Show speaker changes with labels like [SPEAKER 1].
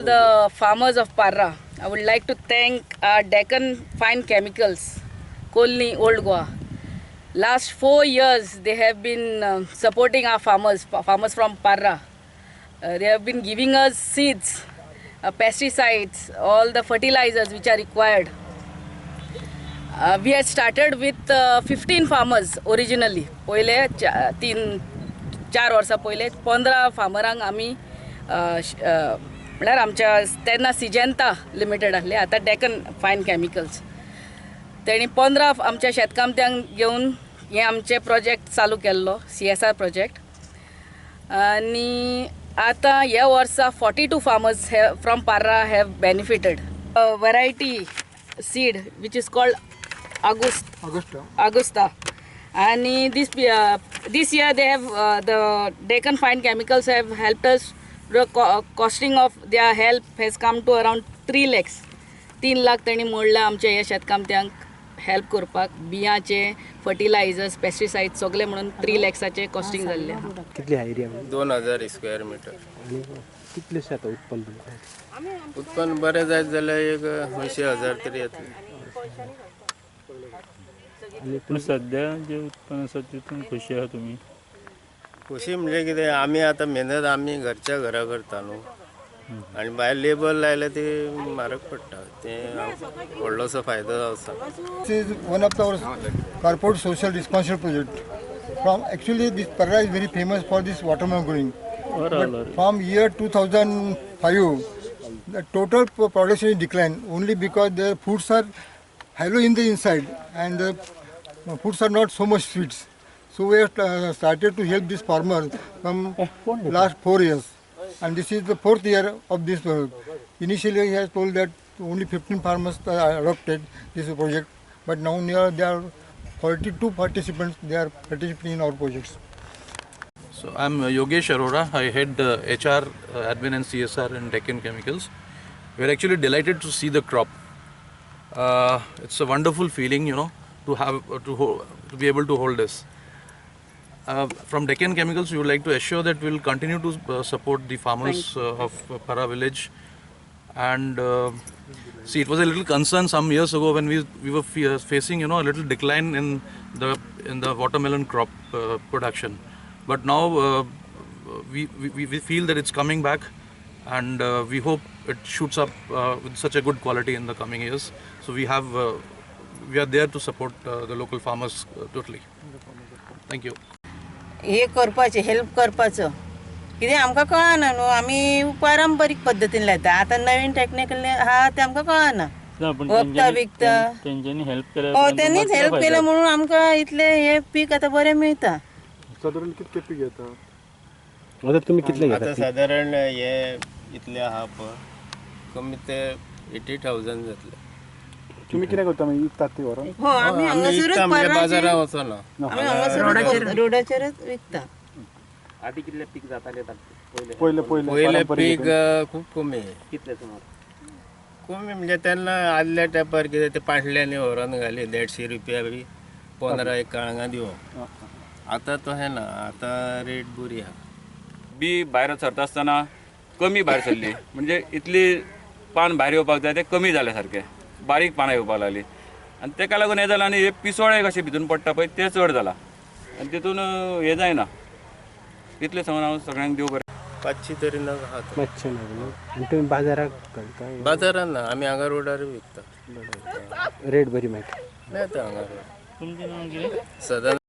[SPEAKER 1] The farmers of Parra, I would like to thank our Deccan Fine Chemicals, Colney, Old Goa. Last 4 years, they have been supporting our farmers, farmers from Parra. They have been giving us seeds, pesticides, all the fertilizers which are required. We had started with 15 farmers originally. पयले 3-4 वर्सां पयले 15 फार्मरांक आमी म्हळ्यार आमच्या तेन्ना सिजेंता limited आसले, आतां Deccan fine chemicals, तेणी 15 आमच्या शेतकामत्यांक घेवन हें आमचें प्रोजेक्ट चालू केल्लो, सीएसआर प्रोजेक्ट. आनी आतां ह्या वर्सा 42 farmers have from Parra have benefited variety seed which is called August.
[SPEAKER 2] Augusta.
[SPEAKER 1] Augusta. And this year they have the Deccan Fine Chemicals have helped us. The costing of their help has come to around 3 lakhs. 3 lakh तेणी मोडल्या आमच्या ह्या शेतकामत्यांक help करपाक, बियांचे, fertilisers, pesticide सगळे म्हणून 3 लॅक्साचे costing जाल्लें आहा.
[SPEAKER 3] कितली हा एरिया?
[SPEAKER 4] 2000 square metre.
[SPEAKER 3] आणि कितलेशे आता उत्पन्न तुमकां?
[SPEAKER 4] उत्पन्न बरें जायत जाल्यार एक 80,000 तरी येतलें.
[SPEAKER 3] आनी
[SPEAKER 5] पूण सद्या जें उत्पन्न आसा तितून खोशी आहा तुमी?
[SPEAKER 4] खोशी म्हणजे कितें, आमी आतां मेहनत आमी घरच्या घरा करता न्हू आनी भायर लेबर लायल्यार ते म्हारग पडटा, तें व्हडलोसो फायदो जावचो.
[SPEAKER 2] This is one of our corporate social responsible project. From actually this Parra is very famous for this watermelon growing. But from year 2005, the total production is declined only because the fruits are hollow in the inside and the fruits are not so much sweets. So we have started to help this farmer from last 4 years. And this is the fourth year of this work. Initially, he has told that only 15 farmers adopted this project, but now near there are 42 participants. They are participating in our projects.
[SPEAKER 6] So I'm Yogesh Arora. I head HR, admin and CSR in Deccan Chemicals. We're actually delighted to see the crop. It's a wonderful feeling to have to be able to hold this. From Deccan Chemicals, we would like to assure that we'll continue to support the farmers of Parra village. And see, it was a little concern some years ago when we were facing a little decline in the watermelon crop production. But now we feel that it's coming back, and we hope it shoots up with such a good quality in the coming years. So we are there to support the local farmers totally. Thank you.
[SPEAKER 7] हे करपाचें, help करपाचो कितें आमकां कळना न्हू. आमी पारंपरीक पद्दतीन लायता, आतां नवीन टेक्निकल आहा तें आमकां कळना.
[SPEAKER 5] ना, पूण
[SPEAKER 7] वखदां
[SPEAKER 5] तेंच्यांनी
[SPEAKER 7] विकता.
[SPEAKER 5] तेंच्यांनी हेल्प केल्या
[SPEAKER 7] हय.
[SPEAKER 5] उपरांत
[SPEAKER 7] तेणीच
[SPEAKER 5] तुमकां
[SPEAKER 7] हेल्प
[SPEAKER 5] कितलो
[SPEAKER 7] केलें
[SPEAKER 5] फायदो?
[SPEAKER 7] म्हणून आमकां इतलें हें पीक आतां बरें मेळटा.
[SPEAKER 8] सादारण कितके पीक येता?
[SPEAKER 3] आता तुमी कितले
[SPEAKER 4] आतां
[SPEAKER 3] घेतात?
[SPEAKER 4] सादारण हे इतले आहा पळय, कमी ते 80,000 जातले.
[SPEAKER 8] तुमी कितें करता मागीर, विकतात ती व्हरोन?
[SPEAKER 7] हो, आमी
[SPEAKER 4] आमी
[SPEAKER 7] हांगासरूच
[SPEAKER 4] विकता म्हणजे
[SPEAKER 7] पर्राचे
[SPEAKER 4] बाजारात वचना.
[SPEAKER 7] आमी हांगासरूच रोडाचेरच विकता.
[SPEAKER 9] आधी कितले पीक जाताले पयले?
[SPEAKER 8] पयले पयले
[SPEAKER 4] पयले
[SPEAKER 8] पारंपरीक
[SPEAKER 4] पीक
[SPEAKER 8] हितून.
[SPEAKER 4] खूब कमी.
[SPEAKER 9] कितले सुमार?
[SPEAKER 4] कमी म्हणजे तेन्ना आदल्या तेंपार कितें ते पांटल्यांनी व्हरोन घाली, 150 रुपया बी 15 एक कळंगां दिवप. आतां तशें ना, आतां रेट बरी आहा.
[SPEAKER 10] बी भायर सरता आसतना कमी भायर सरली, म्हणजे इतली पान भायर येवपाक जाय ते कमी जालें, सारकें बारीक पानां येवपाक लागलीं आनी तेका लागून हें जालां. आनी हे पिसोळे कशें भितून पडटा पळय, तें चड जालां आनी तितून हें जायना. इतलें सांगून हांव सगळ्यांक देव बरें.
[SPEAKER 4] 500 तरी नग आहा.
[SPEAKER 3] मातशें ना न्हू? आनी तुमी बाजाराक घालता?
[SPEAKER 4] बाजारान ना, आमी हांगा रोडार विकता.
[SPEAKER 3] रेट बरी मेळटा?
[SPEAKER 4] मेळटा हांगा रोड.
[SPEAKER 5] तुमचें नांव कितें?
[SPEAKER 4] सदां.